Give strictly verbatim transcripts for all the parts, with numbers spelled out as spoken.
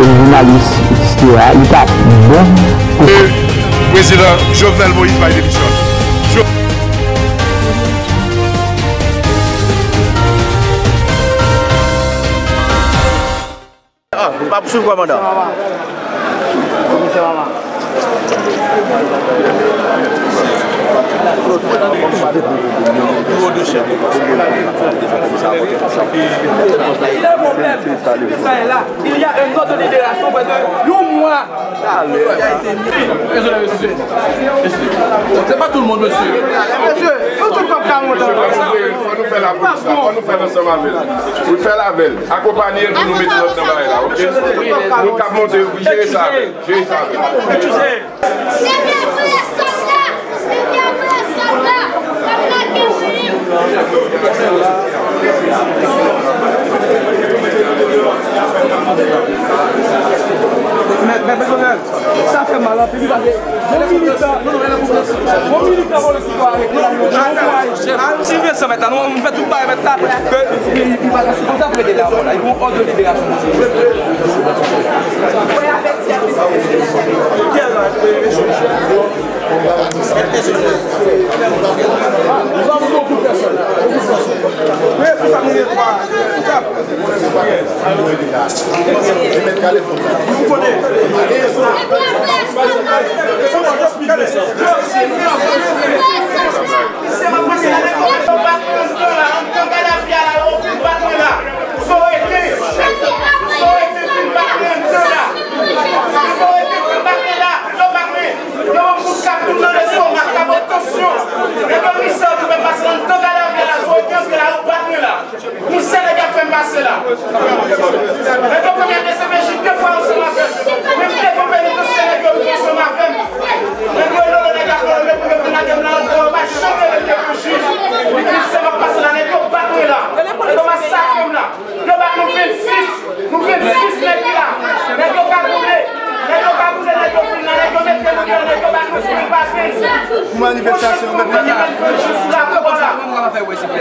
Jounalis Stewart, li pa bon pou... Prezidan Jovenel Moïse bay demisyon. Jo- Ah, m ap swiv kòmandan. Il y a un problème. Si ça est là, il y a un ordre de libération, parce que yon mwa. Désolé, monsieur. Se pa tout le monde, monsieur. Mesye, nou tout pap ka monte. Fò nou fè lapolis la, fò nou fè l ansanm avè l. Wi, fè l avè l. Akonpanye l pou nou mete lòd nan bagay la, oke? Moun k ap monte yo, jere sa avè l. Jere sa avè l. Men, men, pèsonèl, sa fè mal anpil, wi, paske yon militan, yon militan politik yo arete la, yo, yo, yo, Ti Vincent, mèt la, nou, nou fè tout bagay, mèt la, ke li, li, li pa ka sou konsa pou mete la, la, yon òd de liberasyon. Yo ban m kout kat tout nan lestomak, ka ban m tansyon. Nèg yo rizè yo ki fè m pase anndan gad a vye a la, zo yo ki antre la, yo bat mwen la. Mizè nèg y ap fè m pase la. Nèg yo pran m D C P J de fwa ansanm avè m. Mwen m te pran penitansye, nèg yo rive ansanm avè m. Nèg yo lolo, nèg y ap lolo, pou yo vin lage m la ankò, yo pa janm rele m devan jij. Mizè m ap pase la, nèg yo bat mwen la. Nèg yo masakre m la. Yo bat nou vennsis. Nou vennsis nèg ki la. Nèg yo kagoule. Nèg yo kagoule, nèg yo vin la, nèg yo mete nou deyò, nèg yo bat nou vin pa vennsis. Pou manifestasyon, nou mèt la.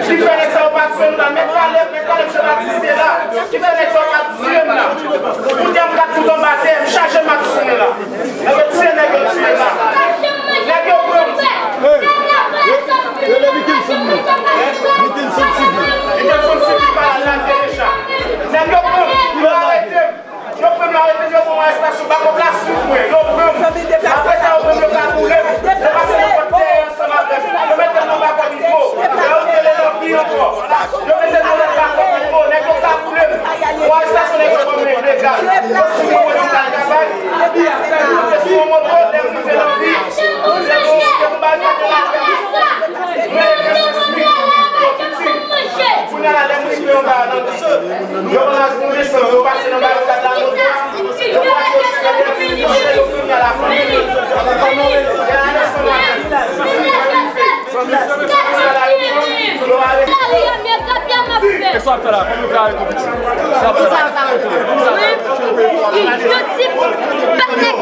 Ki fè nèg sa yo pa tiye nou la, mèt Kalèb, mèt Kalèb Jean Baptiste te la. Ki fè nèg sa yo pa tiye m la. Kounye a m kat tout anba tè, m chaje mak sou mwen la. Nèg yo tiye, nèg yo tiye m la. Nèg yo pran m. Rele Wilkinson non. Wilkinson Sivi. Wilkinson Sivi pa la, l al deja. Nèg yo pran m, yo arete m. Yo pran m, yo arete m, yo pran m arestasyon, bako plas sou mwen, yo pran m. Apre sa, yo pran m, yo kagoule m. Yo pase nan pòt dèyè ansanm avè m. Yo mete m nan bako Nivo. Lè yo rele Lanbi ankò. Yo mete m nan lòt bako Nivo. Nèg yo kagoule m. Pou arestasyon, nèg yo pran m ilegal. Yo sou mwen, yo pa travay. Yo monte sou yon moto, lè m rive Lanbi. Yo monte m, ba yo te la. Mwen, Wilkinson Sivi, yo piti. Kounye a la, lè m rive anba a, nan yo raz moun desann, yo pase nan barikad la, yo pran yo ti nèg yo, yo fini touche yo, kounye a la fanmi. Gade sa, yo arete. Kisa w ap fè la? Kòman w fè arete w piti? Kisa w ap fè la? Yo di m bat nèg,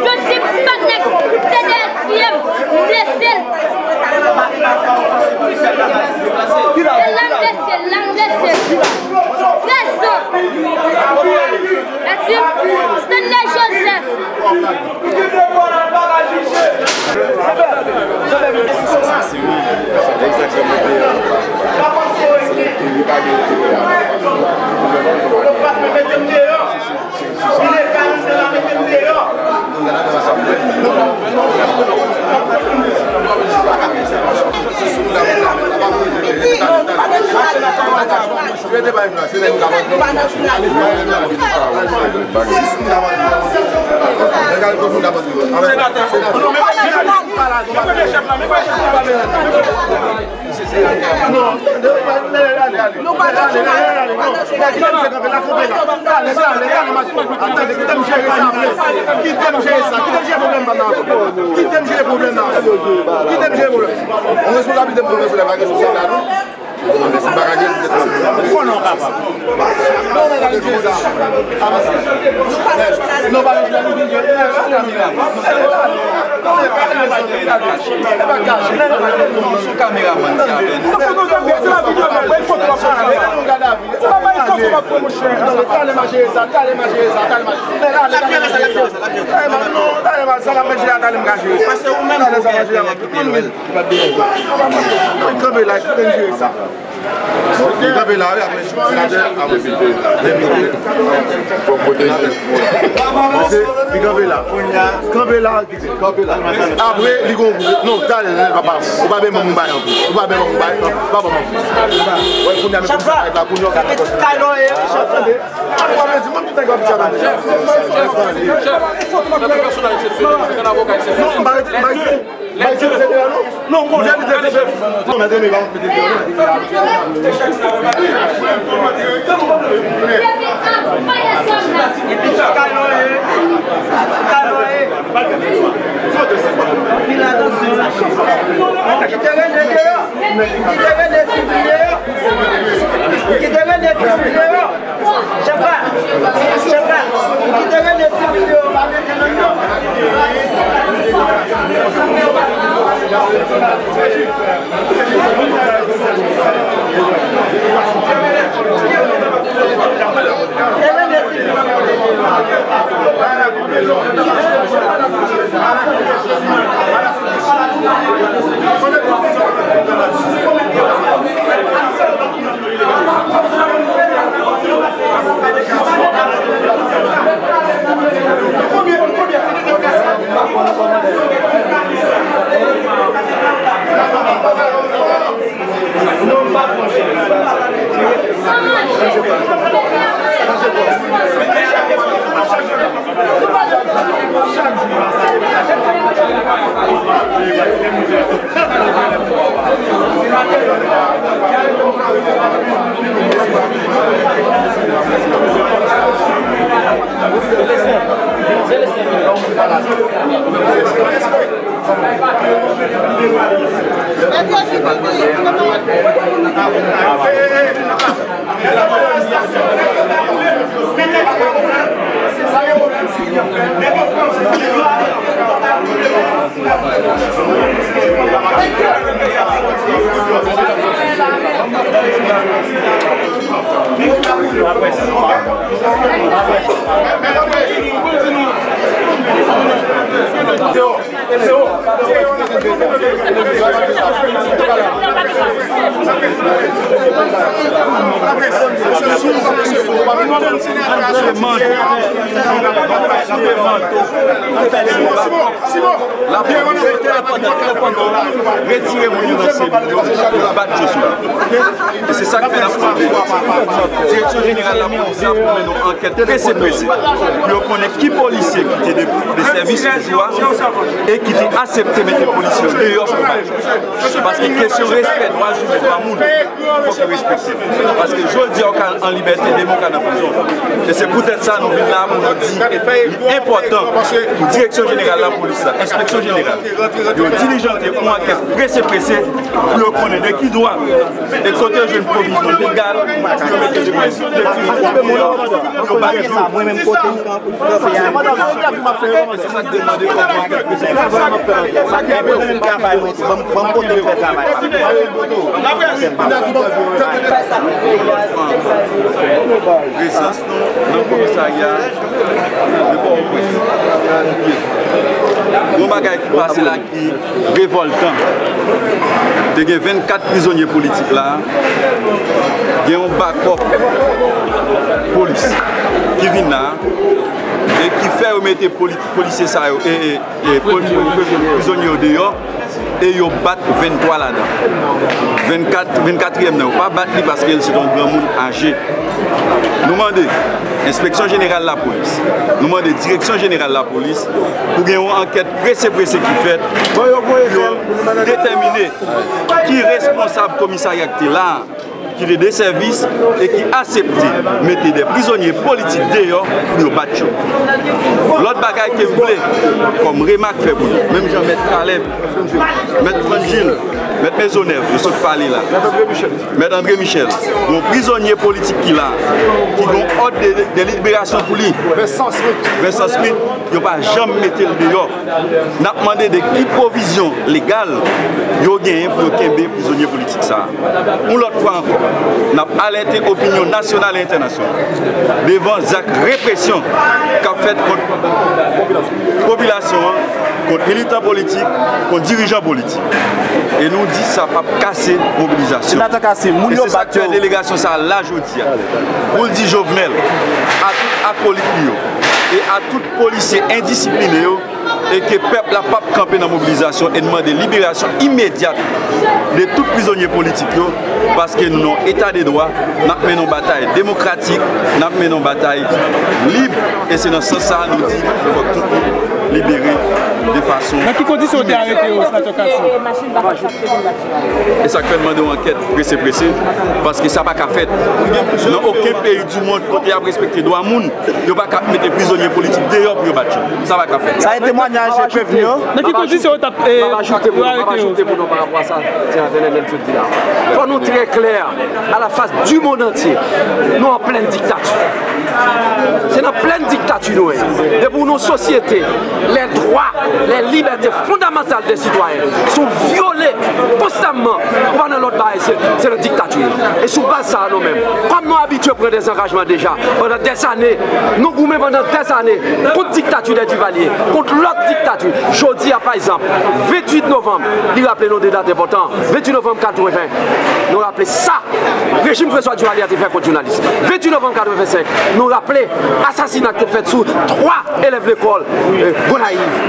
yo di m bat nèg, te dèyè tiye m, m blese l. E la m blese l, la m blese l. Trèz an. Mèsi. Stanley Joseph. Kite m jere sa, kite m jere pwoblèm nan. Kite m jere pwoblèm nan. Kite m jere pwoblèm. Yon responsablite m pran, mesye, pa gen sou sèl la, non. Ou konnen w kapab. Non, men gade jwe sa. Avanse. Non, pa nan jwe, li vin jwe. E, pa kamera. E pa kache. Sou kameramann ki avè nou. Foto, se la videyo, mwen, foto, mwen, foto. Talè m a jere sa, talè m a jere sa, talè m a jere sa. Talè m a, non, talè m a, sa m ap jere a, talè m ka jere. Talè sa m a jere a, tout moun vin. Mwen kanpe la, kite m jere sa. Mwen kanpe la, wi, apre senatè, apre senatè. Fòk pote. Li kanpe la. Kanpe la. Apre, li gon gwo. Non, talè, papa. Ou pa byen ban m yon bagay ankò. Ou pa byen ban m yon bagay. Ou pa ban m ankò. Wè, kounye a, men kòmsi sa la, kounye a, ou ka fè kòmsi. Tande. Ou pa byen di, mwen, tout nèg ap di sa, tande. Chèf, chèf, chèf, chèf, chèf, chèf, pèsonaj eksepsyonèl, se yon avoka eksepsyonèl. Non, m pa rete, m pa rete. Bay se se devan nou. Non, bon, se se devan nou. Non, mete men, mete men. Epi ti kalon ye. Ti kalon ye. Anpil atansyon la. Kite Rene deyò. Kite Rene sivil deyò. Kite Rene sivil deyò. Chèf la, chèf la, ou kite Rene sivil deyò, pa mete nan non. Se Rene sivil deyò. Lapolis, telefòn nan, telefòn nan, retire moun yo nan selil yo, yo bat yo sou la. E se sa k fè n ap mande Direksyon Jeneral Lapolis la pou mennen yon ankèt prese prese pou yo konnen ki polisye ki te de, de sèvis pou yo a e ki te aksepte mete polisye yo deyò pou yo bat yo. Paske kesyon respè dwa imen, dwa moun, fòk yo respekte. Paske jodi a, ou ka an libète, demen ou ka nan prizon. E se poutèt sa nou vin la pou nou di li enpòtan pou Direksyon Jeneral Lapolis la, Enspeksyon Jeneral, yo dilijante yon ankèt prese prese pou yo konnen de ki dwa e kote yo jwenn pwovizyon legal pou yo mete de prizon, de prizon pou yo bat yo. Mwen menm kote m kanpe, m kanpe a. Se sa k demande kòm ankèt prese. Sa k demande travay mwen tou. Ban m, ban m kote m fè travay pa m. Prezans nou nan komisarya de Pòtoprens. Yon bagay ki pase la ki revòltan. Te gen vennkat prizonye politik la. Gen yon bakòp polis ki vin la e ki fè yo mete poli-, polisye sa yo, e, e, e, poli-, prizonye yo deyò. E yo bat venntwa ladan. Vennkat, vennkatriyèm nan, yo pa bat li paske l se yon granmoun aje. Nou mande Enspeksyon Jeneral Lapolis, nou mande Direksyon Jeneral Lapolis pou gen yon ankèt prese prese ki fèt pou yo detèmine ki responsab komisarya ki te la a, ki te de sèvis e ki aksepte mete de prizonye politik deyò pou yo bat yo. Lòt bagay ke m vle kòm remak fè pou nou, menm jan Mèt Caleb, Mèt Franjil, Mèt Mezonèv, nou sot pale la. Mèt André Michel. Mèt André Michel. Yon prizonye politik ki la, ki gen òd de, de liberasyon pou li. Vincent Smith. Vincent Smith, yo pa janm mete l deyò. N ap mande de ki pwovizyon legal yo genyen pou yo kenbe prizonye politik sa a. Yon lòt fwa ankò, n ap alète opinyon nasyonal e entènasyonal devan zak represyon k ap fèt kont popilasyon an, kont militan politik, kont dirijan politik. E nou di sa p ap kase mobilizasyon. Senatè Kassim, moun yo bat yo. E se sa k fè delegasyon sa a la jodi a. Pou l di Jovenel, a tout akolit li yo, e a tout polisye endisipline yo, e ke pèp la p ap kanpe nan mobilizasyon e n mande liberasyon imedyat de tout prizonye politik yo, paske nou nan yon eta de dwa, n ap mennen yon batay demokratik, n ap mennen yon batay lib, e se nan sans sa a nou di fòk tout moun libere de fason. Nan ki kondisyon yo te arete yo, Senatè Kassim? E sa k fè n mande yon ankèt prese prese, paske sa pa ka fèt. Nan okenn peyi di mond kote y ap respekte dwa moun, yo pa ka mete prizonye politik deyò pou yo bat yo. Sa pa ka fèt. Sa e temwanyaj prevni yo. Nan ki kondisyon yo t ap, eh, yo arete yo? Fò nou trè klè, à la face du monde entier, nou an plèn diktati. Se nan plèn diktati nou ye. Depi w nan sosyete, les droits, les libertés fondamentales des citoyens sont violés constamment. Ou pa nan lòt bagay, se, se nan diktati. E sou baz sa a, nou menm, kòm nou abitye pran dèzangajman deja pandan dèzane, nou goumen pandan dèzane kont diktati dè Duvalier, kont lòt diktati. Jodi a, pa egzanp, venntuit novanm, li raple nou de dat enpòtan. Venntuit novanm katreven, nou raple sa rejim François Duvalier a te fè kont jounalis. Venntuit novanm katrevensenk, nou raple asasina ki te fèt sou twa elèv lekòl, eh, Gonayiv.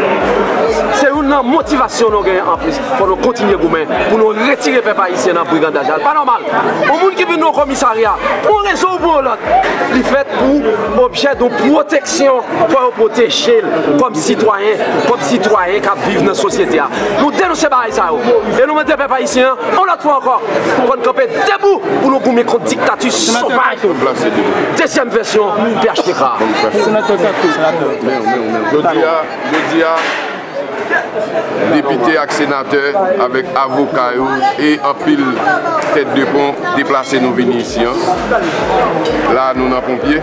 Se youn nan motivasyon nou genyen anplis. Fò nou kontinye goumen pou nou retire pèp ayisyen nan brigandaj la. L pa nòmal. Yon moun ki vin nan komisarya, pou yon rezon ou pou yon lòt, li fèt pou objè de pwoteksyon. Fò yo pwoteje l kòm sitwayen, kòm sitwayen k ap viv nan sosyete a. Nou denonse bagay sa yo. E nou mande pèp ayisyen an, yon lòt fwa ankò, fò n kanpe debou pou nou goumen kont diktati sovaj. Dezyèm vèsyon P H T K. Senatè Kato. Jodi a, jodi a, depite ak senatè avèk avoka yo e anpil tèt de pon deplase nou vini isi an. La, nou nan Ponpye.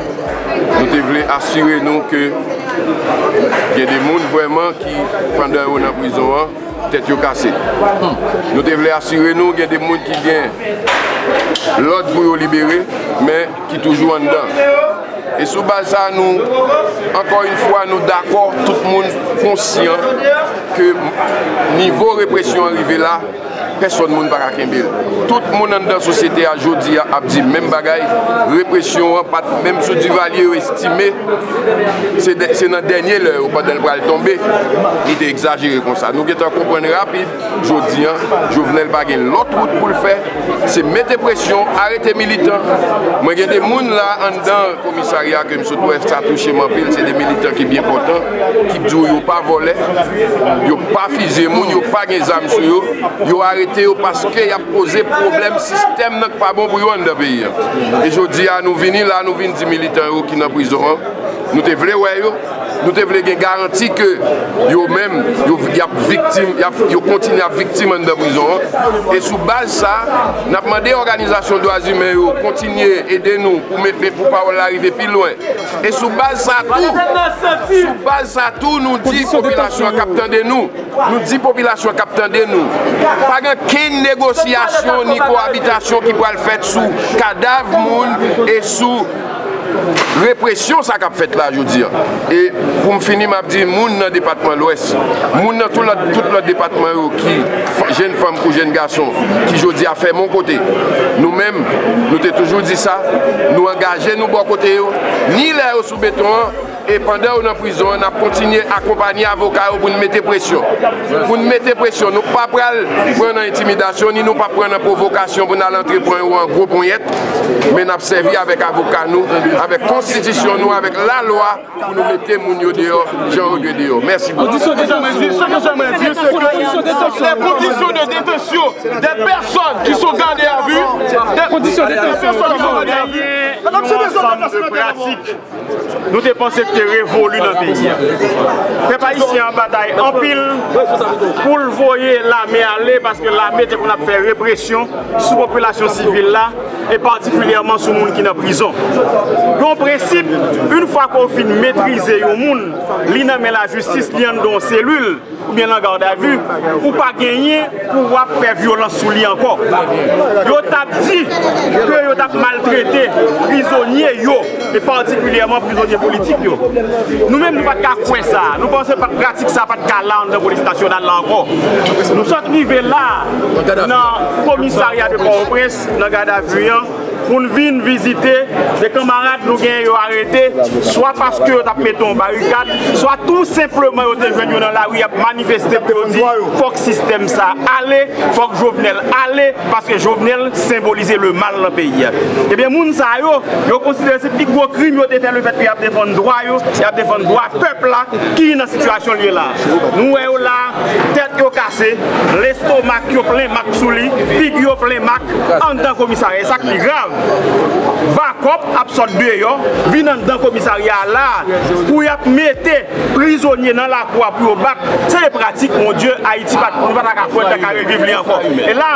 Nou te vle asire nou ke gen de moun vrèman ki, pandan yo nan prizon an, tèt yo kase. Nou te vle asire nou gen de moun ki gen lòd pou yo libere, men ki toujou anndan. E sou baz sa, nou, ankò yon fwa, nou dakò, tout moun konsyan ke nivo represyon an rive la, pèsonn moun pa ka kenbe l. Tout moun anndan sosyete a jodi a ap di menm bagay, represyon an pa t menm sou Duvalier, yo estime se dè-, se nan dènye lè yo, pandan l pral tonbe, li te egzajere konsa. Nou gentan konprann rapid, jodi a, Jovenel pa gen lòt wout pou l fè, se mete presyon, arete militan. Mwen gen de moun la anndan komisarya ke m sot wè, sa touche m anpil, se de militan ki byen pòtan, ki di w yo pa vòlè, yo pa fizye moun, yo pa gen zam sou yo, yo arete yo paske y ap poze pwoblèm sistèm nan k pa bon pou yo anndan peyi a. E jodi a, nou vini la, nou vin di militan yo ki nan prizon an, nou te vle wè yo, nou te vle gen garanti ke yo menm, yo, y ap viktim, y ap, yo kontinye ap viktim anndan prizon an. E sou baz sa, n ap mande òganizasyon dwa imen yo kontinye ede nou pou met, pou pawòl la rive pi lwen. E sou baz sa tou, sou baz sa tou, nou di popilasyon an k ap tande nou, nou di popilasyon k ap tande nou, pa gen kenn negosyasyon ni kowabitasyon ki pral fèt sou kadav moun e sou represyon sa k ap fèt la jodi a. E pou m fini, m ap di moun nan depatman Lwès, moun nan tout lòt, tout lòt depatman yo ki f-, jèn fanm kou jèn gason ki jodi a fèmen yon kote. Nou menm, nou te toujou di sa, nou angaje nou bò kote yo, ni lè yo sou beton an, e pandan yo nan prizon an, n ap kontinye akonpanye avoka yo pou n mete presyon. Pou n mete presyon, nou pa pral pran nan entimidasyon, ni nou pa pran nan pwovokasyon pou n al antre pran yo an gwo ponyèt, men n ap sèvi avèk avoka nou, avèk konstitisyon nou, avèk lalwa pou nou mete moun yo deyò, jan yo dwe deyò. Mèsi bokou. Kondisyon de detansyon. Kondisyon de detansyon. Les conditions de détention des personnes qui sont gardées à vue, des, des personnes qui sont gardées à vue, nou te panse Te revoli nan peyi a. Pèp ayisyen an batay anpil pou l voye lame ale, paske lame te konn ap fè represyon sou popilasyon sivil la, e patikilyèman sou moun ki nan prizon. Yon prensip, yon fwa ke w fin metrize yon moun, li nan men lajistis, li anndan yon selil, oubyen nan gadavi, ou pa genyen pou w ap fè vyolans sou li ankò. Yo t ap di ke yo t ap maltrete prizonye yo, e patikilyèman prizonye politik yo. Nou menm, nou pa t ka kwè sa. Nou panse pa, pratik sa pa t ka la anndan polis nasyonal la ankò. Nou sot rive la, nan komisarya de Pòtoprens, nan gadavi an, pou n vin vizite de kanmarad nou genyen yo arete, swa paske yo t ap mete yon barikad, swa tou senpleman yo te jwenn yo nan lari ap manifeste pou yo di fòk sistèm sa ale, fòk Jovenel ale, paske Jovenel senbolize le mal nan peyi a. Ebyen, moun sa yo, yo konsidere se pi gwo krim yo te fè, lefètke y ap defann dwa yo, y ap defann dwa pèp la ki nan sitiyasyon l ye la. Nou wè yo la, tèt yo kase, lestomak yo plen mak sou li, figi yo plen mak anndan komisarya. E sa k pi grav, bakòp ap sot deyò, vin anndan komisarya a la, pou y ap mete prizonye nan lakou a pou yo bat. Se de pratik, mon Dye, Ayiti pa t, nou pa ta ka kwè n ta ka reviv li ankò. E la,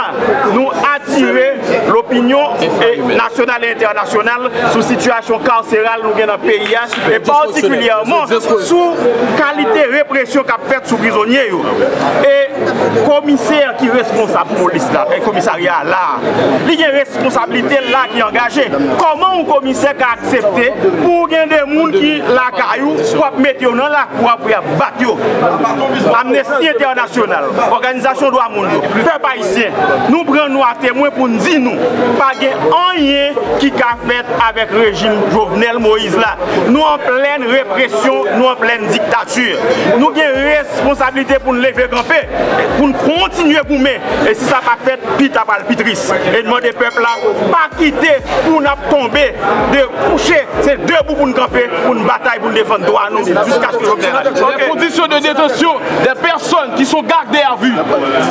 nou atire lopinyon, e, nasyonal e entènasyonal sou sitiyasyon kaseral nou gen nan peyi a, e patikilyèman sou kalite represyon k ap fèt sou prizonye yo. E komisè ki responsab polis la, e komisarya a la, li gen responsablite l la ki angaje. Kòman yon komisè ka aksepte pou gen de moun ki lakay ou, w ap mete yo nan lakou a pou y ap bat yo? Amnesty International, òganizasyon dwa moun yo, pèp ayisyen, nou pran nou a temwen pou n di nou, pa gen anyen ki ka fèt avèk rejim Jovenel Moïse la. Nou an plèn represyon, nou an plèn diktati. Nou gen responsablite pou n leve kanpe, pou n kontinye goumen. E si sa pa fèt, pita pral pi tris. E n mande pèp la, pa kite pou n ap tonbe de kouche. Se debou pou n kanpe, pou n batay, pou n defann dwa nou, jiskaske Jovenel ale. Les conditions de détention des personnes qui sont gardées à vue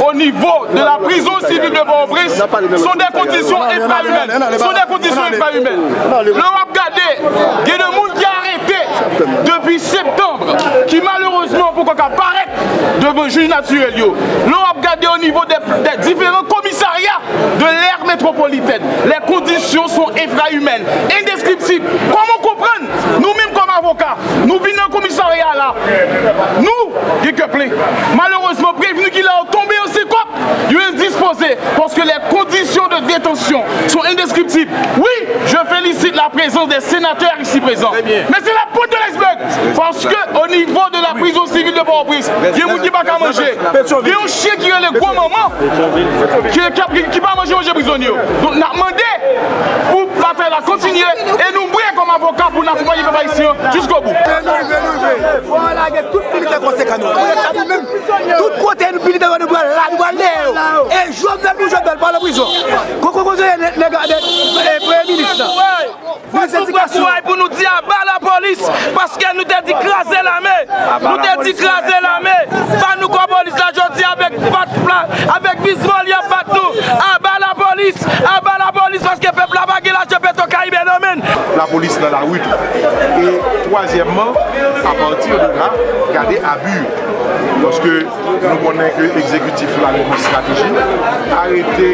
au niveau de la prison civile de Port-au-Prince sont des conditions infrahumaines. Sont des conditions infrahumaines. Lè w ap gade, gen de moun ki arete depi septanm, ki malerezman poko ka parèt devan jij natirèl yo. Lè w ap gade o nivo de, de diferan komisarya de l'aire métropolitaine, les conditions sont infrahumaines, indescriptibles. Kòman w konprann, nou menm kòm avoka, nou vin nan komisarya la, nou gen kè plen. Malerezman, prevni ki la yo tonbe yo se kòk, yo endispoze, paske les conditions de détention sont indescriptibles. Oui, je félicite la présence des sénateurs ici présents. Très bien. Mais c'est la pointe de l'iceberg. Paske o nivo de la prison civile de Port-au-Prince, gen moun ki pa ka manje. Gen yon chen ki rele gwo manman, ki, ki, ki pa manje, manje prizonye yo. Donk, n ap mande pou batay la kontinye e nou prè kòm avoka pou n akonpaye pèp ayisyen an jiskobou. Fò lage tout militè konsekan nou. Tout kote militè yo, nou pral la, nou pral dèyè yo. E Jovenel pou Jovenel, pa nan prizon. Koko koze nèg, nèg, e, premye minis la. Fòk nou pran kouray pou nou di aba lapolis, paske nou te di kraze lame. Nou te di kraze lame. Ba nou kò polis la jodi avèk bat pla, avèk bizmòl y ap bat nou. Aba lapolis, aba lapolis, paske pèp la pa gen lajan Petro Caribe nan men l. Lapolis nan lari tou. E twazyèmman, apati de la, gade abi yo. Paske nou konnen ke egzekitif la gen yon estrateji, arete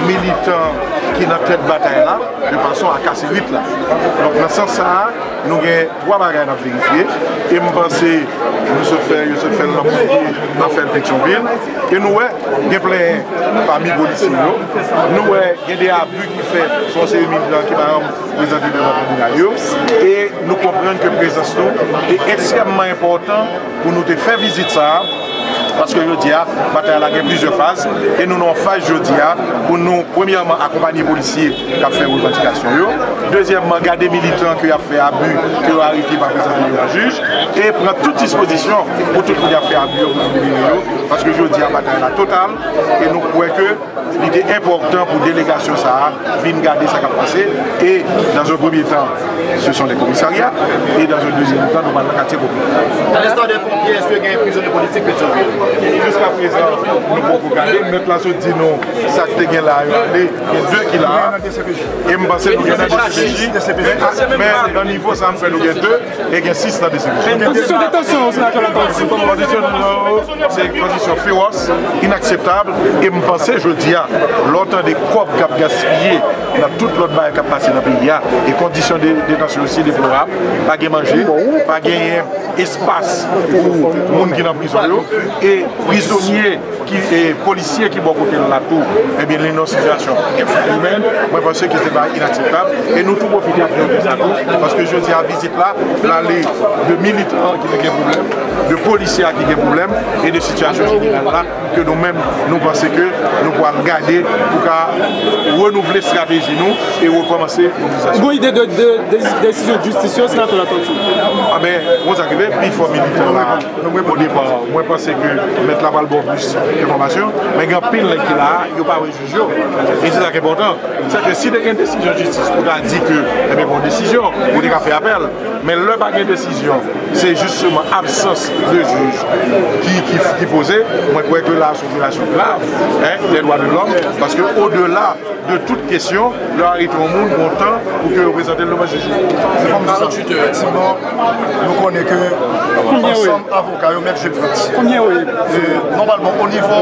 militan ki nan tèt batay la, de fason a kase rit la. Donk, nan sans sa a, nou gen twa bagay n ap verifye, e m panse nou sot fè, yo sot fè l nan premye afè l Petyonvil, e nou wè, gen plenyen pami polisye yo, nou wè, gen de abi ki fèt, se yon seri militan ki pa janm prezante devan tribinal yo, e nou konprann ke prezans nou te ekstrèmman enpòtan pou nou te fè vizit sa a, paske jodi a, batay la gen plizyè faz, e nou nan yon faz jodi a pou nou, premyèman, akonpanye polisye k ap fè revandikasyon yo, dezyèmman, gade militan ke y ap fè abi, ke yo arete, pa prezante devan jij, e pran tout dispozisyon pou tout moun y ap fè abi yo, pou yo libere yo, paske jodi a, batay la total, e nou kwè ke Li te enpòtan pou delegasyon sa a vin gade sa k ap pase. Et dans un premier temps, ce sont les commissariats. Et dans un deuxième temps, nou pral nan katye popilè. À l'instar des pompiers, est-ce que gen prizonye politik Petyonvil? Jiska prezan, nou poko gade. Mèt la sot di nou sa k te gen la, yo ale. Gen de ki la a. E m panse nou gen nan D C P J. Men, men nan nivo sa a, m kwè nou gen de. E gen sis nan D C P J. Kondisyon detansyon yo, senatè Latortue, kòman? Kondisyon detansyon yo, se kondisyon fewòs, inakseptab, e m panse jodi a, lè w tande kòb k ap gaspiye nan tout lòt bagay k ap pase nan peyi a, e kondisyon de detansyon yo si deplorab, pa gen manje, pa genyen espas pou moun ki nan prizon yo, e prizonye ki, e, polisye ki bò kote l la tou, ebyen, li nan sitiyasyon enfra imèn, mwen panse ke se bagay inakseptab, e nou tou pwofite ap di sa tou, paske jodi a vizit la, l ale de militan ki te gen pwoblèm, de polisye a ki gen pwoblèm, e de sitiyasyon jeneral la, ke nou menm, nou panse ke nou pral gade pou ka renouvle estrateji nou e rekòmanse mobilizasyon. Gon ide de, de, de desizyon jistis yo, senatè Latortue? A ben, bon, sa k rive, pi fò militan la, o depa, mwen panse ke mèt la pral ba w plis enfòmasyon, men gen anpil nèg ki la a, yo pa wè jij yo. E se sa k enpòtan. Se ke si te gen desizyon jistis pou ta di ke, ebyen, bon desizyon, ou te ka fè apèl. Men lè pa gen desizyon, se jisteman absans de jij ki, ki, ki poze. Mwen kwè ke la, se yon vyolasyon grav, en, dè dwa de lòm, paske odela de tout kesyon, lè yo arete yon moun, gon tan pou ke yo prezante l devan jij yo. Se fòm di sa. Efektivman, nou konnen ke ansanm avoka yo, mèt Jules Frantz. Konbyen yo ye? E, nòmalman, o nivo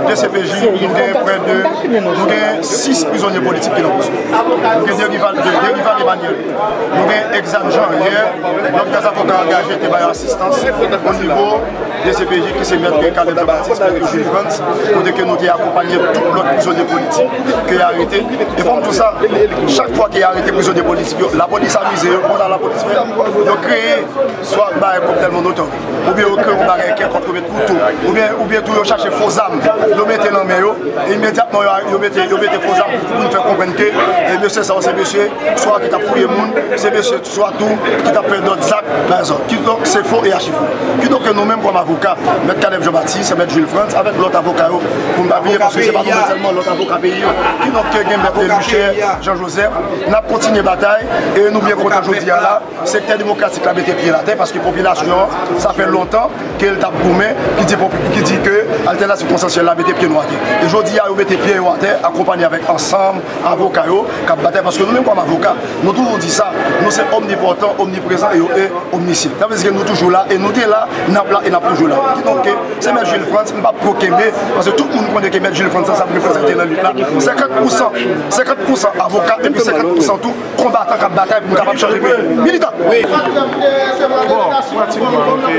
D C P J, nou gen prè de, nou gen sis prizonye politik ki nan prizon. Nou gen Derival, de, Derival Emmanuel. Nou gen Exam Jean, yè, lòt gaz avoka angaje te bay asistans o nivo D C P J ki se mèt Caleb Jean-Baptiste, mèt Jules Frantz, kote ke nou te akonpanye tout lòt prizonye politik ke yo arete. E fò m di w sa, chak fwa ke yo arete prizonye politik yo, lapolis amize yo, konsa lapolis fè, yo kreye swa bay kòktèl molotòv, oubyen yo kreye yon bagay kèlkonk, yo met kouto, oubyen, oubyen tou yo chache fo zam, yo mete nan men yo, e imedyatman yo, yo mete, yo mete fo zam pou moun fè konprann ke, e, mesye sa yo se mesye swa ki t ap fouye moun, se mesye swa tou ki t ap fè dòt zak, pa egzanp. Kidonk, se fo e achi fo. Kidonk, nou menm kòm avoka, mèt Caleb Jean-Baptiste, mèt Jules Frantz, avèk lòt avoka yo, pou n pa bliye, paske se pa nou menm sèlman, lòt avoka peyi yo. Kidonk, gen mèt Luchè, Jean Joseph, n ap kontinye batay, e nou byen kontan jodi a la, sektè demokratik la mete pye l atè, paske popilasyon an, sa fè lontan ke l t ap goumen, ki di popi-, ki di ke altènativ konsansyèl la mete pye nou atè. E jodi a, yo mete pye yo atè, akonpanye avèk ansanm avoka yo k ap batay, paske nou menm kòm avoka, nou toujou di sa, nou se omnipòtan, omniprezan e, e omnisyan. Sa vle di ke nou toujou la, e nou te la, n ap la, e n ap toujou la. Kidonk, se mèt Jules Frantz, m p ap tro kenbe, paske tout moun konnen ke mèt Jules Frantz sa, sa ap reprezante nan lit la. Senkant pousan, senkant pousan avoka, epi senkant pousan tou, konbatan k ap batay pou nou kapab chanje peyi. Militan! Bon, pratikman, nou te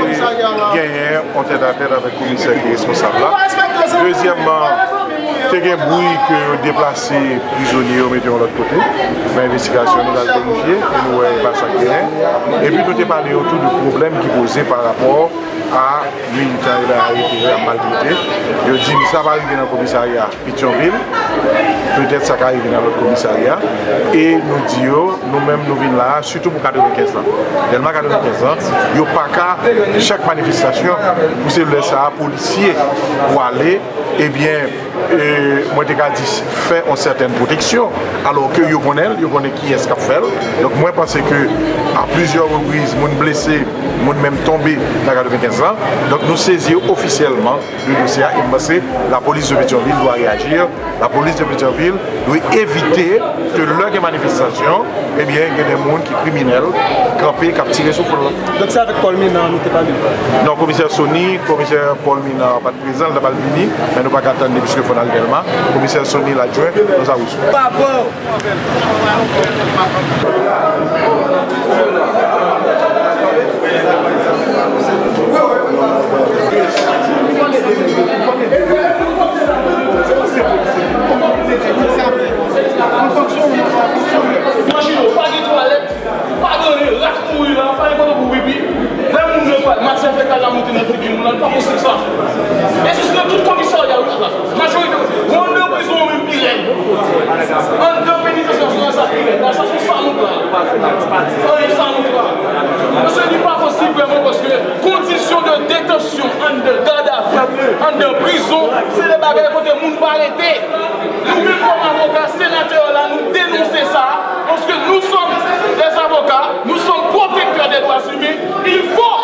genyen yon tètatèt avèk komisè ki responsab la. Dezyèmman, te gen bri ke yo deplase prizonye yo, mete yo lòt kote. Men envestigasyon nou pral verifye, e nou wè e pa sa k genyen. Epi nou te pale yo tou de pwoblèm ki poze pa rapò a militan yo la arete yo, y ap maltrete. Yo di m sa pa rive nan komisarya Petyonvil, petèt sa ka rive nan lòt komisarya. E nou di yo, nou menm nou vin la a, sitou pou katrevenkenz lan. Dèlma katrevenkenz lan, yo pa ka, chak manifestasyon, pou se lè sa a, polisye pou ale, ebyen, e, mwen te ka di, fè yon sètèn pwoteksyon, alò ke yo konnen l, yo konnen kiyès k ap fè l. Donk, mwen panse ke, a plizyè repriz, moun blese, moun menm tonbe nan katrevenkenz lan. Donk, nou sezi ofisyèlman de dosye a, e m panse lapolis de Petyonvil dwa reyaji. Lapolis de Petyonvil dwe evite ke lè gen manifestasyon, ebyen, gen de moun ki kriminèl, kanpe, k ap tire sou foul lan. Donk, se avèk Paul Ménard nou te pale? Non, komisè Sony, komisè Paul Ménard pa t prezan, l t ap al vini, men nou pa ka tann li, piske fò n al Dèlma. Komisè Sony, ladjwen, Lazarus. Imajine w, pa gen twalèt, pa gen anyen, rat mouri la, pa gen kote pou pipi. Lè moun yo pral, matyè fekal la monte nan figi moun nan, li pa posib sa. E se nan tout komisarya wi la. Majorite, anndan prizon yo menm pi rèd. Anndan penitansye nasyonal sa pi rèd. La, sa se yon fanouk la. Sa nou pa. Paske li pa posib vrèman, paske kondisyon de detansyon anndan gadavi, anndan prizon, se de bagay kote moun pa rete. Nou menm kòm avoka, senatè la, nou denonse sa, paske nous sommes des avocats, nous sommes protecteurs des droits humains. Il faut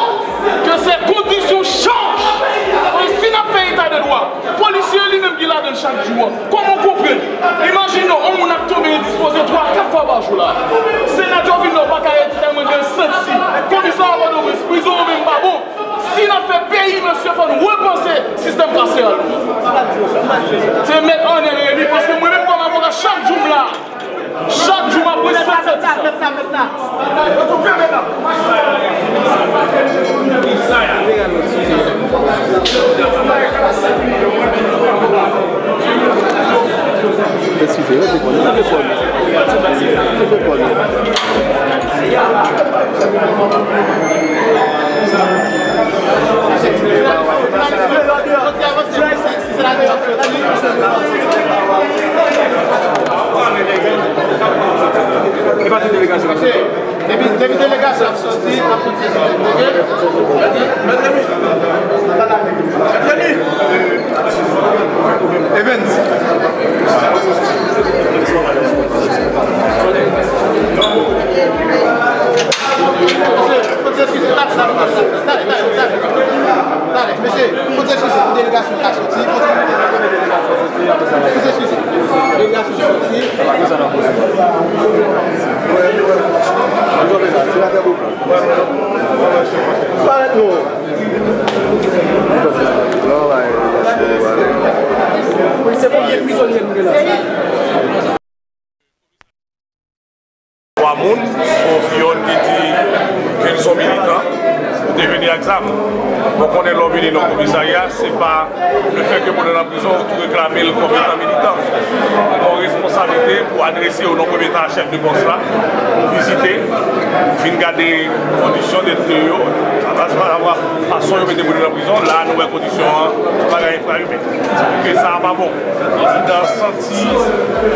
que ces conditions changent. E si n ap fè eta de dwa, polisye li menm ki ladan l chak jou an, kòman w konprann? Imajine w, yon moun ap tonbe endispoze twa, kat fwa pa jou la. Senatè w vin la, w pa ka rete tèlman de santi. Komisarya Pòtoprens, prizon yo menm pa bon. Si n ap fè peyi, mesye, fò n repanse sistèm kaseral nou. Se mèt Arnel Remy, paske mwen menm kòm avoka, chak jou m la. Chak jou m ap pran swen sèt sa. Eskize, rete pale. Rete pale. Rete pale. E pa tout delegasyon k ap soti. Depi, depi delegasyon ap soti, n ap soti. Oke? Evans. Fòk se eskize, talè, talè, talè, talè, talè, talè, talè, mesye, fòk se eskize pou delegasyon k ap soti, fòk se eskize pou delegasyon k ap soti, apre sa, fòk se eskize. Delegasyon soti. Parèt nou. Polisye, konbyen prizonye nou gen la? Twa moun, sauf yonn ki di ke li se yon militan, ou te vini ak zam. Bon, konnen lè w vini nan komisarya, se pa lefètke moun nan nan prizon, ou tou reklame l kòm etan militan. Ou gen yon responsablite pou adrese w nan premye tan a chèf de pòs la, pou vizite, pou vin gade kondisyon detni yo, fason yo mete moun yo nan prizon. La, nou wè kondisyon an, bagay enfra imen. Sa vle di ke sa a pa bon. Antidan santi,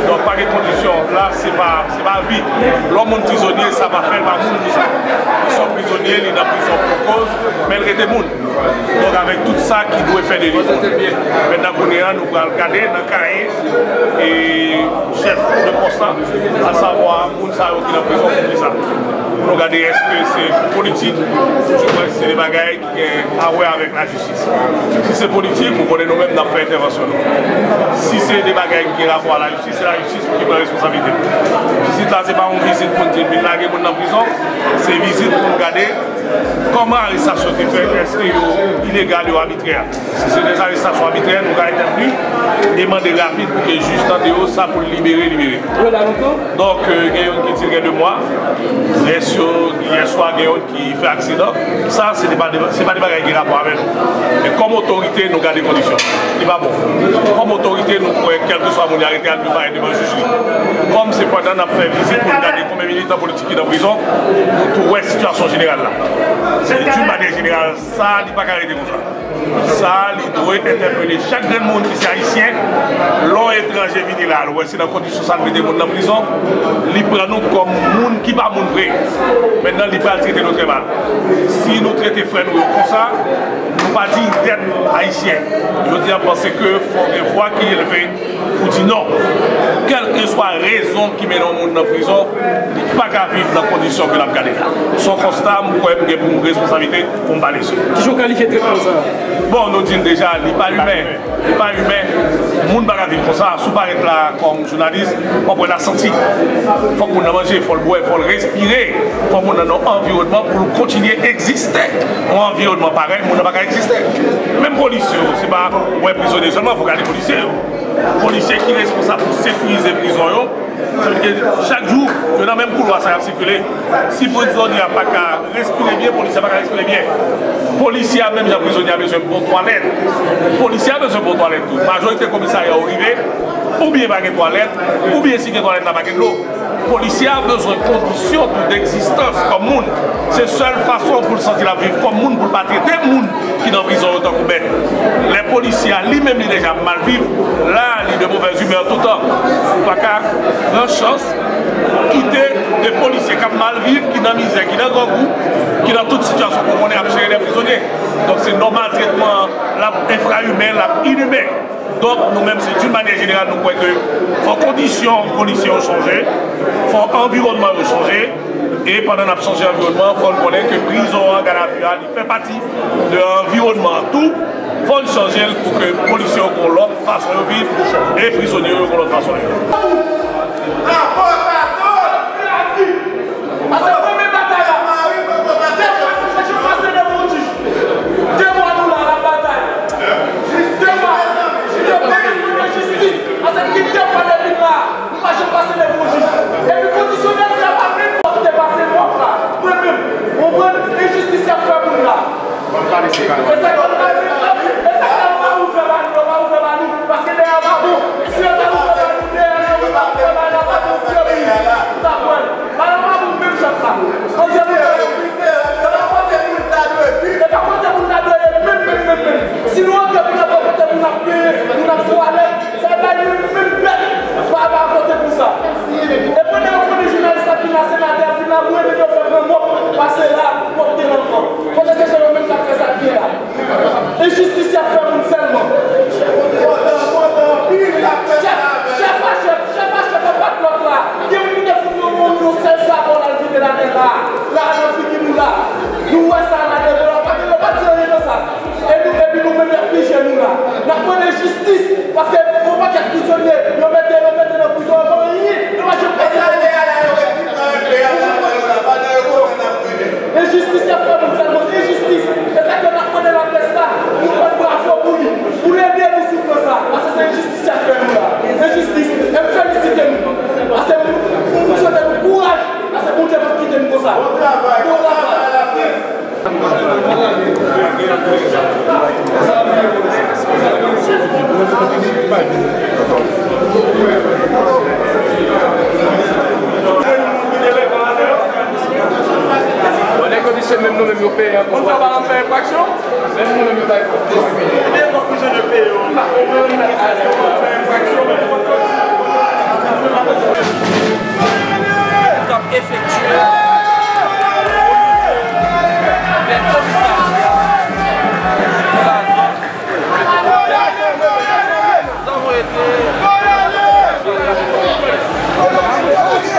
donk pa gen kondisyon. La, se pa, se pa vi. Lè yon moun prizonye, sa pa fè l pa moun pou sa. Li se yon prizonye, li nan prizon pou koz, men l rete moun. Donk, avèk tout sa ki dwe fè de li. Mentnan, kounye a, nou pral gade nan kaye e chèf de pòs la, asavwa moun sa yo ki nan prizon pou kisa. Pou nou gade èske se politik, oudimwen se de bagay ki gen a wè avèk lajistis. Si se politik, ou konnen nou menm n ap fè entèvansyon nou. Si se de bagay ki gen rapò a lajistis, se lajistis ki pran responsablite l. Vizit la, se pa yon vizit pou n di n vin lage moun nan prizon, se vizit pou n gade kòman arestasyon te fèt, èske yo ilegal, yo abitrè. Si se de arestasyon abitrè, nou ka entèvni e mande rapid pou ke jij tande yo, sa pou l libere, libere. Donk, euh, gen youn ki di l gen de mwa, rès yo, yè swa, gen youn ki fè aksidan. Sa, se te pa de, se pa de bagay ki gen rapò avè nou. Men kòm otorite, nou gade kondisyon. Li pa bon. Kòm otorite, nou kwè, kèlkeswa moun y arete a, li dwe parèt devan jij li. Kòm se pandan n ap fè vizit pou n gade konbyen militan politik ki nan prizon, nou tou wè sitiyasyon jeneral la. Se, d'une manière générale, sa, li pa ka rete konsa. Sa, li dwe entèpele chak grenn moun ki se ayisyen. Lè yon etranje vini la, l wè se nan kondisyon sa l mete moun nan prizon, li pran nou kòm moun ki pa moun vre. Mentnan, li pral trete nou trè mal. Si nou trete frè nou yo konsa, nou pa diy dèt ayisyen. Jodi a, m panse ke fò gen vwa ki elve pou di non. Kèlkeswa rezon ki mennen yon moun nan prizon, li pa ka viv nan kondisyon ke n ap gade la. Se yon konsta, m kwè m gen pou m responsablite pou m pale sou. Kijan w kalifye tretman sa a? Bon, nou di l deja, li pa imen. Li pa imen. Moun pa ka viv konsa. Si w parèt la kòm jounalis, w ap wè l a santi. Fòk moun nan manje, fò l bwè, fò l respire. Fòk moun nan nan yon anviwònman pou l kontinye egziste. Yon anviwònman parèy, moun nan pa ka egziste. Menm polisye yo, se pa wè prizonye sèlman, fò w gade polisye yo. Polisye ki responsab pou sekirize prizon yo, sa vle di ke chak jou, yo nan menm koulwa sa y ap sikile. Si prizonye a pa ka respire byen, polisye a pa ka respire byen. Polisye a, menm jan prizonye a bezwen bon twalèt, polisye a bezwen bon twalèt tou. Majorite komisarya yo rive, oubyen pa gen twalèt, oubyen si gen twalèt la, pa gen dlo. Polisye a bezwen kondisyon tou degzistans kòm moun. Se sèl fason pou l santi l ap viv kòm moun, pou l pa trete moun ki nan prizon yo tankou bèt. Lè Polisye a li menm li deja ap mal viv, la li de mauvaise humeur toutan. Ou pa ka pran chans kite de polisye k ap mal viv, ki nan mizè, ki nan grangou, ki nan tout sitiyasyon pou konnen ap jere de prizonye. Donk se nòmal tretman l ap enfra imen, l ap inimen. Donk nou menm se d'une manière générale nou kwè ke fò kondisyon polisye yo chanje, fò anviwònman yo chanje, e pandan n ap chanje anviwònman an, fò n konnen ke prizon an, gadavi a, li fè pati de anviwònman an tou. Fò n chanje l pou ke polisye yo gen yon lòt fason yo viv e prizonye yo gen yon lòt fason yo viv. Pase premye batay la. De mwa nou chèche pase devan yon jij. De mwa nou la, n ap batay. De mwa. Nou bezwen jistis. Pase gen de mwa depi n la. Nou pa janm pase devan yon jij. Epi kondisyonèl sa pa menm mwen ki te pase mòp la. Mwen menm. Ou konprann? Enjistis y ap fè moun la. E sa k ap pase la, e sa k ap pa ouvè ba nou, yo pa ouvè ba nou. Paske dèyè pa bon. Si yo ta ouvè ba nou, dèyè la, yo pa ouvè ba nou, la pa bon, yo pa ouvè ba nou. Madanm pa pou menm chèf la. Kòm se pou yo. E pa kote moun ta dwe ye menm, menm, menm, menm. Si nou antre pou n ap kote moun ap peye, moun ap twalèt, sa bay menm, menm bèt. Pa, pa kote pou sa. E pandan yo konnen jounalis la fin la, senatè a fin la, mwen menm yo fè pran mòp, pase la, mòp te nan kò. Kote se jan yo menm k ap fè sa k gen la. Enjistis y ap fè moun sèlman. Chèf, chèf a chèf, chèf a chèf, anba lòt la. Gen moun ki te fout yon, yon, yon sèl sabò l al vide l atè la. La, nan figi nou la. Nou wè sa la devan la. Pa gen, yo pa di anyen nan sa. E nou, epi nou menm y ap pije nou la. N ap mande jistis. Paske yon pakèt prizonye, yo mete, yo mete nan prizon, yo pa anyen. Yo pa janm pase. Enjistis y ap fè moun sèlman, enjistis. Se sa ke n ap mande laprès la, nou bat bravo pou li, pou l ede nou sou pwen sa, paske se enjistis y ap fè nou la. Enjistis. E m felisite nou. Paske m, m, m swete nou kouraj, paske Bondye p ap kite nou konsa. Bon travay. Bon travay. Bon, nèg yo di se menm nou menm yo peye ankò. Moun sa pa nan fè enfraksyon? Menm nou menm yo bay kòb. Ebyen, kòb prizonye peye yo. Fè enfraksyon, men. T ap efektye lè komisarya de la zòn. Nous avons été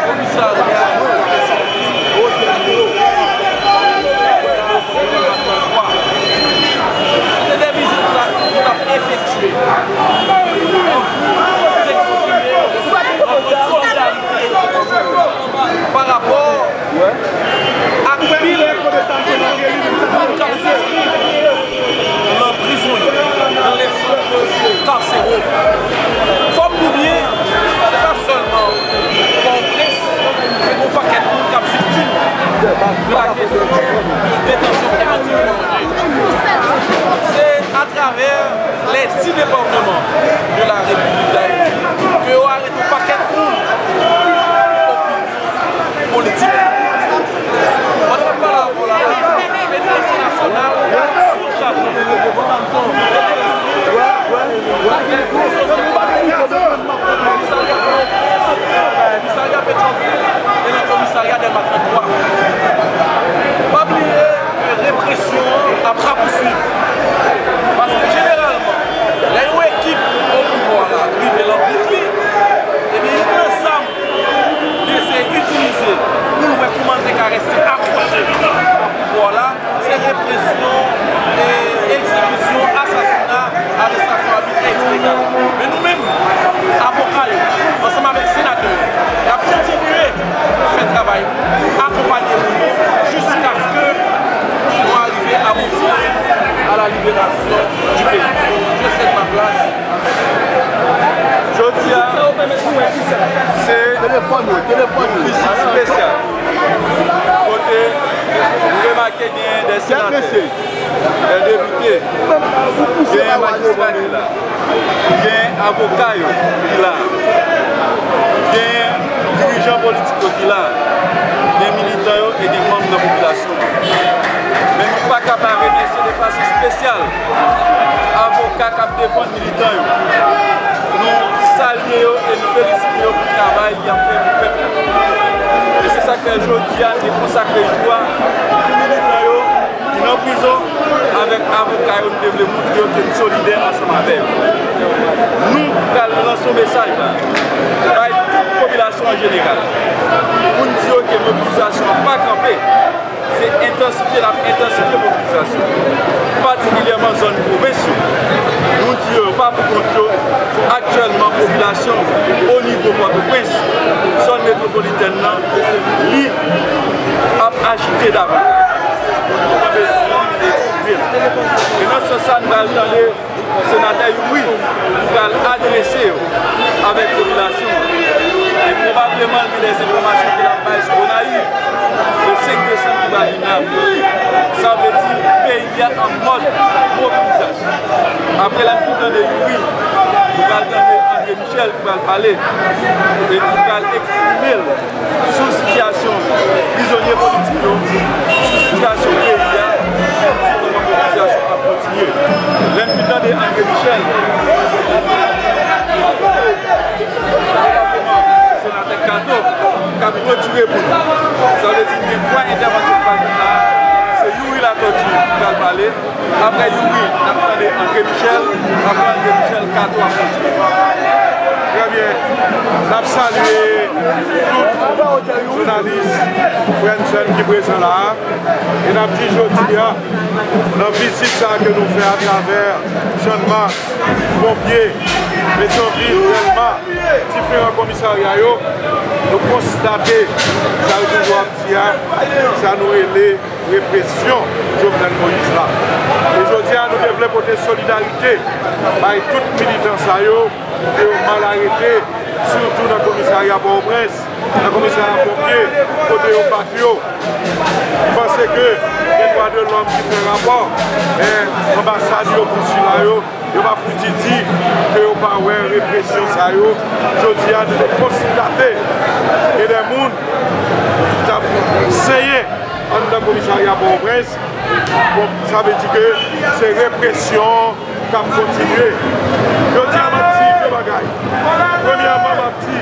komisarya. Se te vizit la nou t ap efektye. Pou nou eksprime notre solidarité. Pa rapò ak pil moun k ap soufri nan prizon yo, nan lè sant karsero. Fò m di w byen, se pa sèlman Pòtoprens, men gen yon pakèt moun k ap viktim de la kesyon de detansyon prevantiv. Se atravè les dix départements de la République d'Haïti ke yo arete yon pakèt moun, opinyon politik. Pandan m ap pale avè w la, penitansye nasyonal sou Chapon. Komisarya Pòtoprens, komisarya Petyonvil e nan komisarya Dèlma trant twa. Pa bliye ke represyon an ap rapouswiv. Paske jeneralman, lè yon ekip o pouvwa la rive nan bout li, ebyen, youn nan zam li eseye itilize pou l wè kòman l te ka rete akwoche a pouvwa la, se represyon, e, egzekisyon, asasina, arestasyon abitrè, etsetera. Men nou menm, avoka yo, ansanm avèk senatè yo, n ap kontinye fè travay nou, akonpanye moun yo, jiskaske nou arive abouti à la libération du pays. Je cède ma place. Jodi a, se yon vizit espesyal kote nou remake gen de senatè, de depite, gen majistra ki la, gen avoka yo ki la, gen dirijan politik yo ki la, gen militan yo e gen manm nan popilasyon. Men nou pa ka pa remèsye de fason espesyal Avoka k ap defann militan yo, nou salye yo e nou felisite yo pou travay y ap fè pou pèp la. E se sa k fè jodi a, nou te konsakre jou a pou militan yo ki nan prizon, avèk avoka yo, nou te vle montre yo ke nou solidè ansanm avè yo. Nou pral lanse yon mesaj la, bay tout popilasyon an jeneral, pou n di yo ke mobilizasyon an pa kanpe, se entansifye l ap entansifye mobilizasyon, patikilyèman zòn pwovens yo. Nou di yo pa pou kont yo, aktyèlman popilasyon o nivo Pòtoprens, zòn metwopolitèn nan, li ap ajite davantaj. Nou bezwen detwi vil. E nan sans sa, nou pral tande Senatè Youri, ki pral adrese yo avèk popilasyon an. E pwobableman, gen de enfòmasyon ke l ap bay sou Gonayiv, le senk desanm ki pral vini la. Sa vle di, peyi a an mòd mobilizasyon. Apre lè n fin tande Youri, nou pral tande André Michel ki pral pale e ki pral eksprime l sou sitiyasyon prizonye politik yo, sou sitiyasyon peyi a, sitiyasyon ap kontinye. Lè n fin tande André Michel, senatè Kato k ap klotire pou nou. Sa vle di gen twa entèvansyon k pral fèt la. Se Youri Latortue ki pral pale. Apre Youri, n ap tande André Michel. Apre André Michel, Kato ap kontinye. Trè byen. N ap salye tout jounalis, frè n, sè n ki prezan la a. E n ap di jodi a, nan vizit sa a ke nou fè atravè Channmas, Ponpye, Petyonvil, Dèlma, diferan komisarya yo, nou konstate sa yo toujou ap di a, sa nou rele represyon Jovenel Moïse la. E jodi a, nou te vle pote solidarite bay tout militan sa yo, ke yo mal arete, sitou nan komisarya Pòtoprens, nan komisarya Ponpye, kote yo bat yo. M panse ke gen dwa de lòm ki fè rapò, men anbasad yo, konsila yo, yo pa fouti di ke yo pa wè represyon sa yo. Jodi a, nou te konstate gen de moun ki t ap senyen anndan komisarya Pòtoprens. Bon, sa vle di ke se represyon k ap kontinye. Jodi a, m ap di de bagay. Premyèman, m ap di,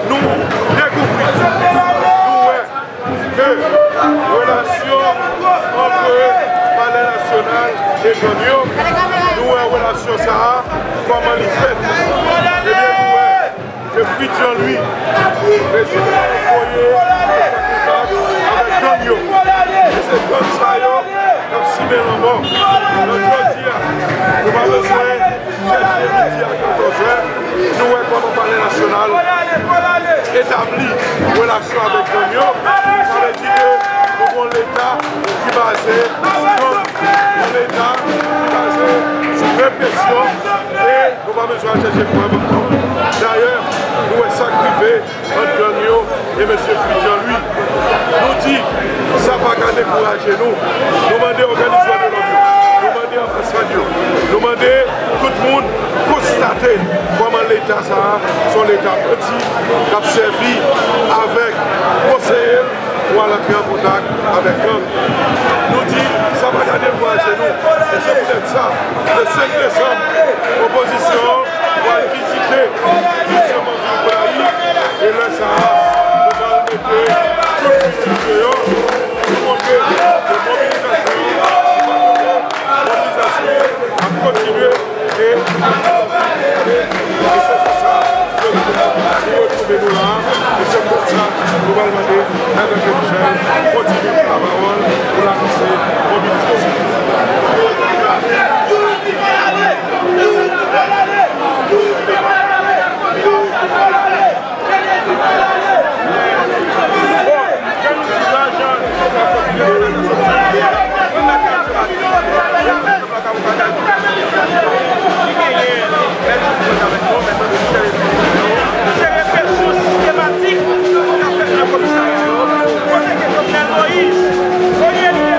nou dekouvri, nou wè ke relasyon ant Palè Nasyonal e gang yo, nou wè relasyon sa a, kòman li fèt. Ebyen, nou wè ke Fritz Jean Louis, prezidan, voye kontak avèk gang yo. E se gang sa yo k ap simen lanmò. Donk, jodi a, nou pa bezwen chèche midi a katòz è. Nou wè kòman Palè Nasyonal etabli relasyon avèk gang yo. Sa vle di ke nou gon Leta ki baze sou gang, yon Leta ki baze sou represyon, e nou pa bezwen al chèche prèv ankò. Dayè, nou wè sa k rive ant gang yo e mesye Fritz Jean Louis. Nou di, sa pa ka dekouraje nou. Nou mande òganizatè de lòt yo, nou mande anbasad yo, nou mande tout moun konstate kòman Leta sa a se yon Leta bandi k ap sèvi avèk konseye l pou al antre an kontak avèk gang. Nou di, sa pa ka dekouraje nou. E se poutèt sa, le senk desanm, opozisyon an pral vizite plizyè manm Gonayiv, e lè sa a, nou pral mete tout moun deyò pou montre ke mobilizasyon an, mobilizasyon an ap kontinye, e, e se pou sa ke nou retwouve nou la a, e se pou sa nou pral mande Mèt André Michel kontinye pran lapawòl pou l anonse mobilizasyon. Se represyon sistematik k ap fèt nan komisarya yo, kote ke Jovenel Moïse, premye lidè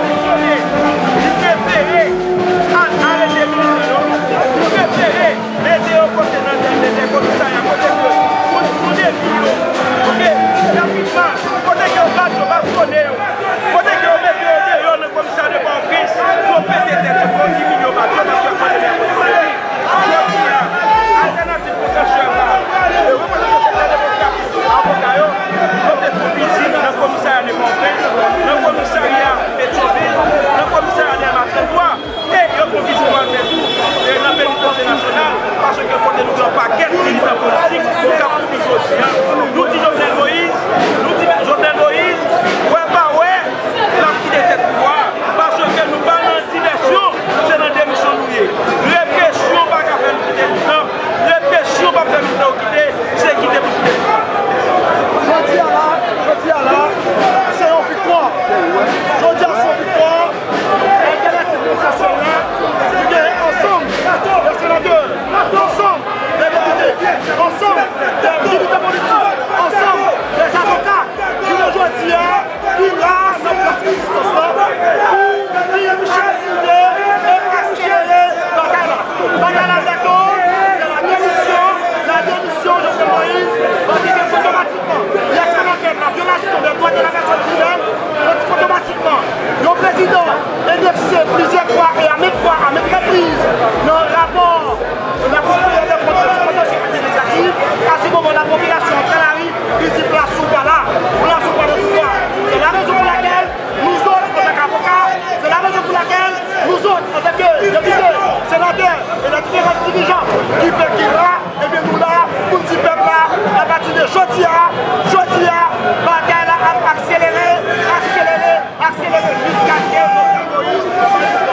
Jiskaske Jovenel Moïse pran pouvwa.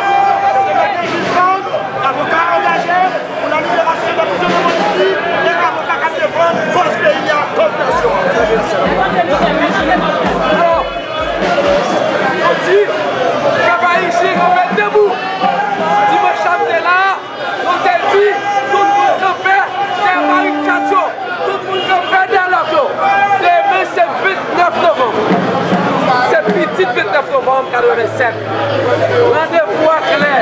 Se Maître Gilles Vance, avoka angaje pou la liberasyon de prizonye politik e avoka k ap defann kòz peyi a, kòz nasyon an. Yo di, pèp ayisyen kanpe debou. Dimanch la m te la, nou te di, tout moun kanpe dèyè barikad yo. Tout moun kanpe dèyè lòt yo. Demen se vennèf novanm. Se pitit vennèf novanm katrevennsèt. Randevou a klè.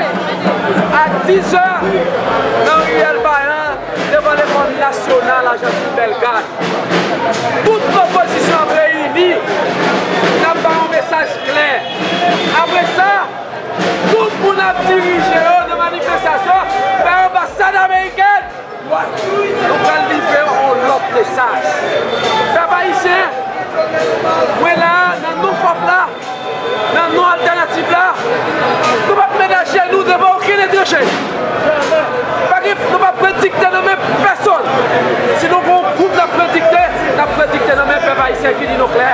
A dizè, nan riyèl Vayan, devan Lekòl Nasyonal Ajantin Bèlgad. Tout lopozisyon ap reyini. N ap bay yon mesaj klè. Apre sa, tout moun ap dirije yo nan manifestasyon vè anbasad amerikèn. Nou pral livre yon lòt mesaj. Pèp ayisyen, mwen la, nan non FÒP la, nan non Altènativ la, nou p ap met ajenou devan okenn etranje. Pa gen, nou p ap pran dikte nan men pèsonn. Si nou gen yon gwoup n ap pran dikte, n ap pran dikte nan men pèp ayisyen ki di nou klè.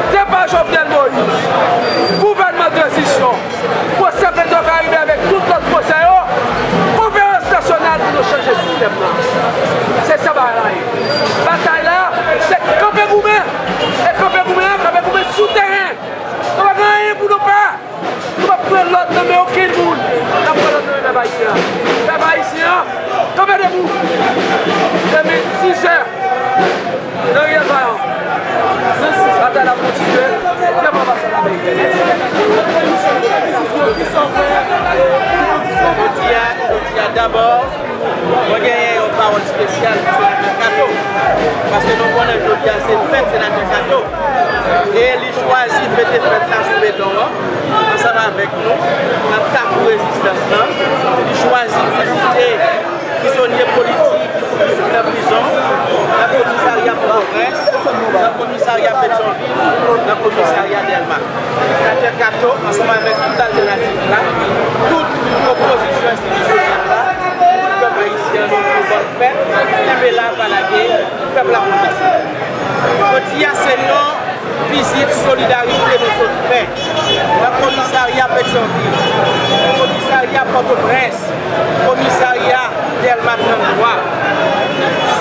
Depa Jovenel Moïse, gouvènman tranzisyon, pwosè Petwokaribe avèk tout lòt pwosè yo, konferans nasyonal pou nou chanje sistèm nan. Se sa bagay la ye. Batay la, se kanpe goumen. E kanpe goumen an, kanpe goumen sou teren. Nou pa gen anyen pou nou pè. Nou p ap pran lòd nan men okenn moun. N ap pran lòd nan men pèp ayisyen an. Pèp ayisyen an, kanpe debou. Demen, sizè, nan riyèl Vayan. Batay la ap kontinye. Devan anbasad amerikèn. Jodi a, jodi a, dabò, mwen genyen yon pawòl espesyal pou Senatè Kato. Paske nou konnen jodi a se fèt Senatè Kato. E li chwazi fete fèt la sou beton an, ansanm avèk nou, nan Kafou Rezistans lan. Li chwazi vizite prizonye politik ki nan prizon, nan komisarya Pòtoprens, nan komisarya Petyonvil, nan komisarya Dèlma. Senatè Kato, ansanm avèk tout Altènativ la, tout opozisyon enstitisyonèl la, tout pèp ayisyen an, nou di bòn fèt, kenbe la, pa lage, pèp la pou nou. Jodi a, se yon vizit solidarite nou sot fè nan komisarya Petyonvil, komisarya Pòtoprens, komisarya Dèlma trannntwa.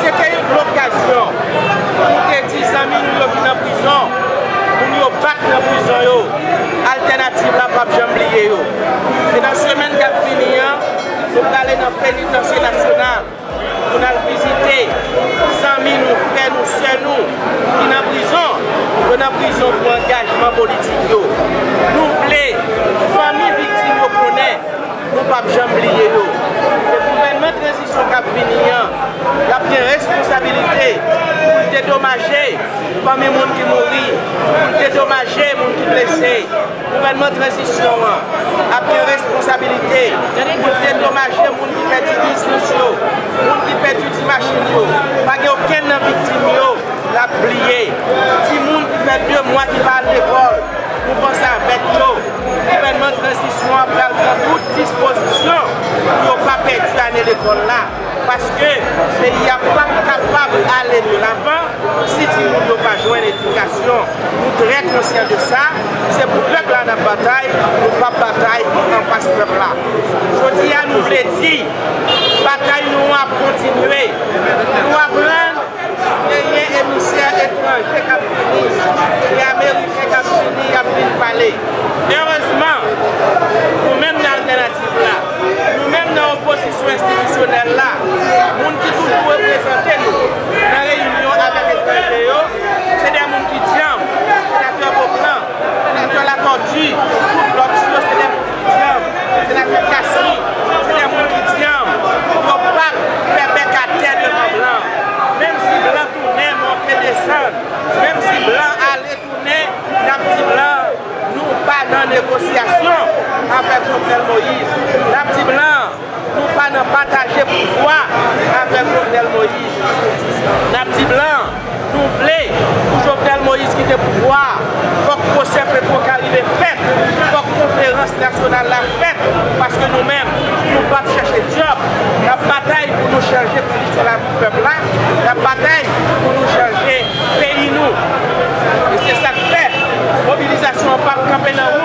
Se te yon lokazyon pou nou te di zanmi nou yo ki nan prizon, moun yo bat nan prizon yo, Altènativ la p ap janm bliye yo. E nan semèn k ap vini an, nou prale nan Penitansye Nasyonal pou n al vizite zanmi nou, frè nou, sè nou ki nan prizon. Yo nan prizon pou angajman politik yo. Nou vle fanmi viktim yo konnen nou p ap janm bliye yo. E gouvènman tranzisyon k ap vini an, l ap gen responsabilite pou l dedomaje fanmi moun ki mouri, pou l dedomaje moun ki blese. Gouvènman tranzisyon an ap gen responsabilite pou l dedomaje moun ki pèdi biznis yo, moun ki pèdi ti machin yo. Pa gen okenn nan viktim yo l ap bliye. Timoun ki fè de mwa ki pa al lekòl, nou panse avèk yo. Gouvènman tranzisyon an pral pran tout dispozisyon pou yo pa pèdi ane lekòl la. Paske peyi a p ap kapab ale de lavan si timoun yo pa jwenn edikasyon. Nou trè konsyan de sa. Se pou pèp la n ap batay, nou p ap batay anfas pèp la. Jodi a, nou vle di, batay nou an ap kontinye. Nou aprann genyen emisè etranje k ap vini, e ameriken k ap vini, y ap vin pale. Erezman, nou menm nan Altènativ la, nou menm nan opozisyon enstitisyonèl la, moun ki toujou reprezante nou nan reyinyon avèk etranje yo, se de moun ki dyanm. Senatè Beauplan, Senatè Latortue, tout lòt yo, se de moun ki dyanm. Senatè Cassy, se de moun ki dyanm. Yo p ap fè bèk atè devan blan. Menm si blan tounen, monte, desann, menm si blan ale, tounen, n ap di blan, nou pa nan negosyasyon avèk Jovenel Moïse. N ap di blan, nou pa nan pataje pouvwa avèk Jovenel Moïse. N ap di blan, nou vle pou Jovenel Moïse kite pouvwa a, fòk pwosè Petwokaribe fèt, fòk konferans nasyonal la fèt, paske nou menm, nou p ap chèche djòb, n ap batay pou nou chanje kondisyon lavi pèp la, n ap batay pou nou chanje peyi nou. E se sa k fè mobilizasyon an p ap kanpe nan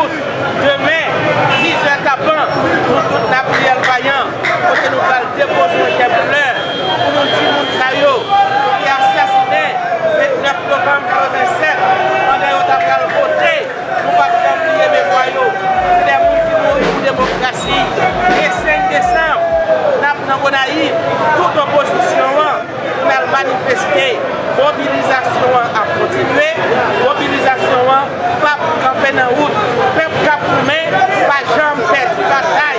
Nan wout, pèp k ap goumen pa janm pèdi batay.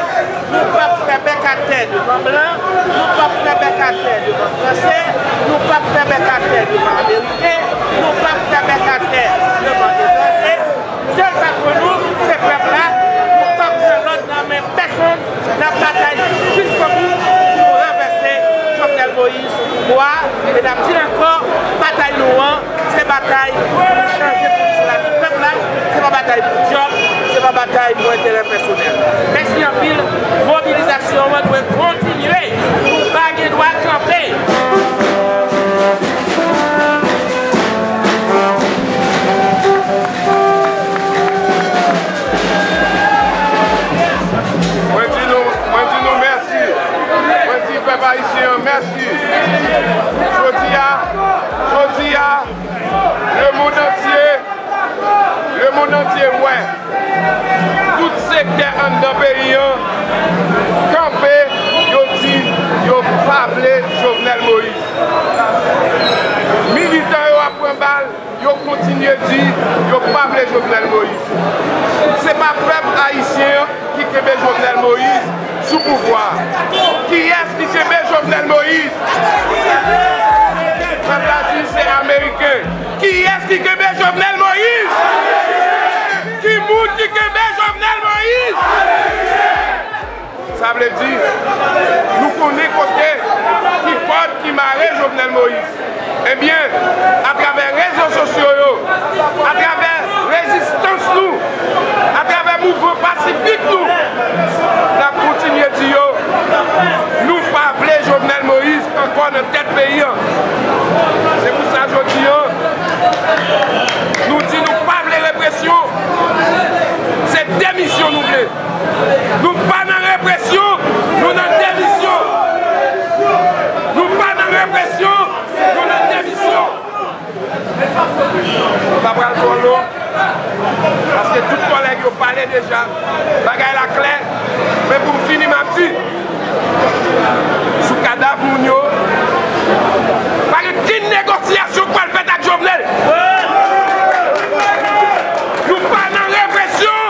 Nou p ap fè bèk atè devan blan, nou p ap fè bèk atè devan franse, nou p ap fè bèk atè devan ameriken, nou p ap fè bèk atè devan etranje. Sèl patwon nou, se pèp la, nou p ap pran lòd nan men pèsonn. N ap batay jiskobou pou nou ranvèse Jovenel Moïse sou pouvwa a, e n ap di l ankò, batay nou an, se batay pou nou chanje pou Islami pèp la, se pa batay pou djòb, se pa batay pou enterè pèsonèl. Mèsi anpil, mobilizasyon an dwe kontinye, nou pa gen dwa kanpe. Mwen di nou, mwen di nou mèsi. Mwen di pèp ayisyen an mèsi. Jodi a, jodi a, lemonn antye, lemonn antye wè tout sektè anndan peyi an kanpe, yo di yo pa vle Jovenel Moïse. Militan yo ap pran bal, yo kontinye di yo pa vle Jovenel Moïse. Se pa pèp ayisyen an ki kenbe Jovenel Moïse sou pouvwa a. Kiyès ki kenbe Jovenel Moïse? Pèp la di se ameriken. Kiyès ki kenbe Jovenel Moïse? Ki moun ki kenbe Jovenel Moïse? Sa vle di, nou konnen kote ki kòd ki mare Jovenel Moïse. Ebyen, atravè rezo sosyo yo, atravè rezistans nou, atravè mouvman pasifik nou, n ap kontinye di yo, nou pa vle Jovenel Moïse ankò nan tèt peyi an. Se pou sa jodi an, nou di nou pa vle represyon, se demisyon nou vle. Nou pa nan represyon, nou nan demisyon. Nou pa nan represyon, nou nan demisyon. M pa pral twò long, paske tout kòlèg yo pale deja. Bagay la klè, men pou m fini, m ap di, sou kadav moun yo, pa gen kenn negosyasyon k pral fèt ak Jovenel. Nou pa nan represyon.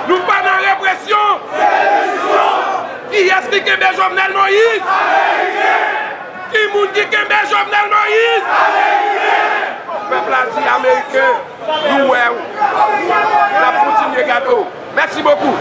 Nou pa nan represyon. Kiyès ki kenbe Jovenel Moïse? Ki moun ki kenbe Jovenel Moïse? Pèp la di ameriken, nou wè w. N ap kontinye gade w. Mèsi bokou.